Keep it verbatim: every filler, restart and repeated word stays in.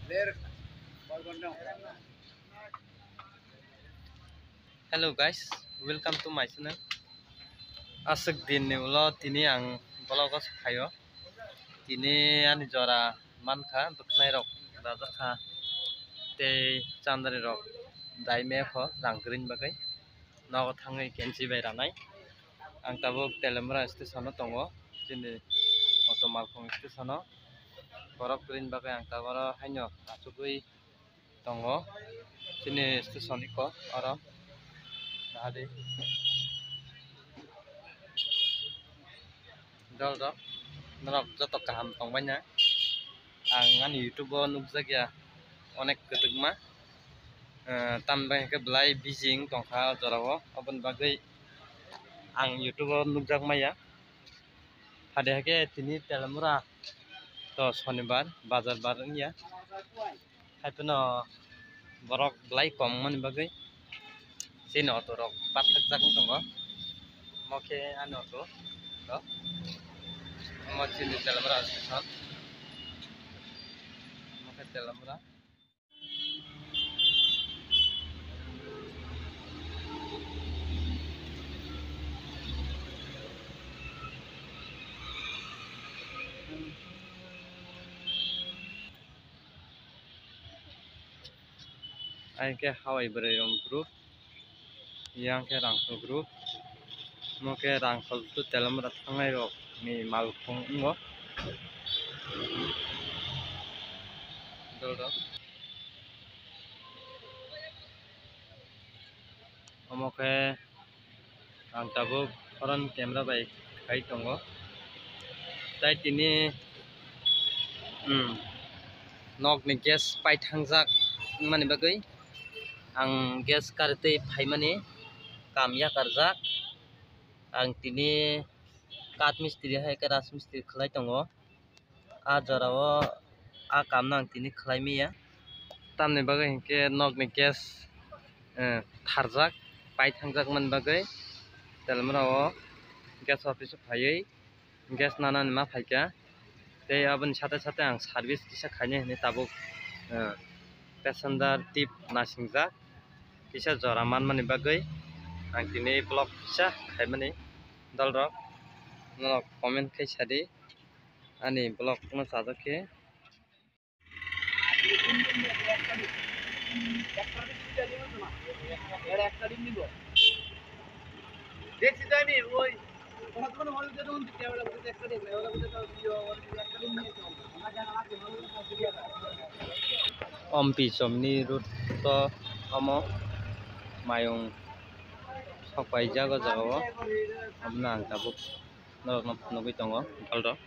Hello guys, welcome to my channel. Aswk din ni ulo tini ang vlog o phaio. Tini ani jora mankha, bwkhnai rok rajak kha tei chandari rok dai me kho rang kwrwini bagwi. Nogo thangwi kenchi bai ranai. Ang tabuk Telemra station o tongo, chini auto malkhung station o. Borok kwrwini bagwi ang tabuk oro haino achugwi tongo. Chini station iko oro nahadi. Dol rok, norok joto kaham tongbaina. Ang ani YouTube o nukjakya onek kwtwkma. Eh, tamni bagwi hwnkhe belai busy wng tongkha o jorao, oboni bagwi ang YouTube o nukjak maya. Phade hwnkhe tini Telemra to sonibar, bazar bar wngya. Haiphano borok belai kom wngmani bagwi chini auto rok bathakjak wng tongo. Omo khe ani auto rok. Omo chini Telemra station. Omo khe Telemra. Ang khe hawai bwrwi rok group, yang khe rangkhol group, omo khe rangkhol to Telemra thangnai rok ni malkhung wngo. Dol rok. Omo khe ang tabuk phone camera bai khai tongo. Tai tini, hmm, nokni gas paithangjak wngmani bagwi ang gas karitwi phaimani kam yakarjak. Ang tini kath mistri hai khe raj mistri khlai tongo. A jorao a kamno ang tini khlai maya. Tamni bagwi hinkhe nokni gas, eh, tharjak, paithangjak mani bagwi Telemra o gas office o phaiwi gas nanani ma phaikha. Tei aboni sate sate ang service kisa khainai hinwi tabuk, eh, passenger tip nasingjak kisa jora manmani bagwi ang tini vlog kisa khaimani. Dol rok, norok comment khai sadi. Ani vlog no chajak khe. Ompi chomni road to omo mayung sok paijak o jaga o, omo no ang tabuk norok no nugwi tongo dol rok.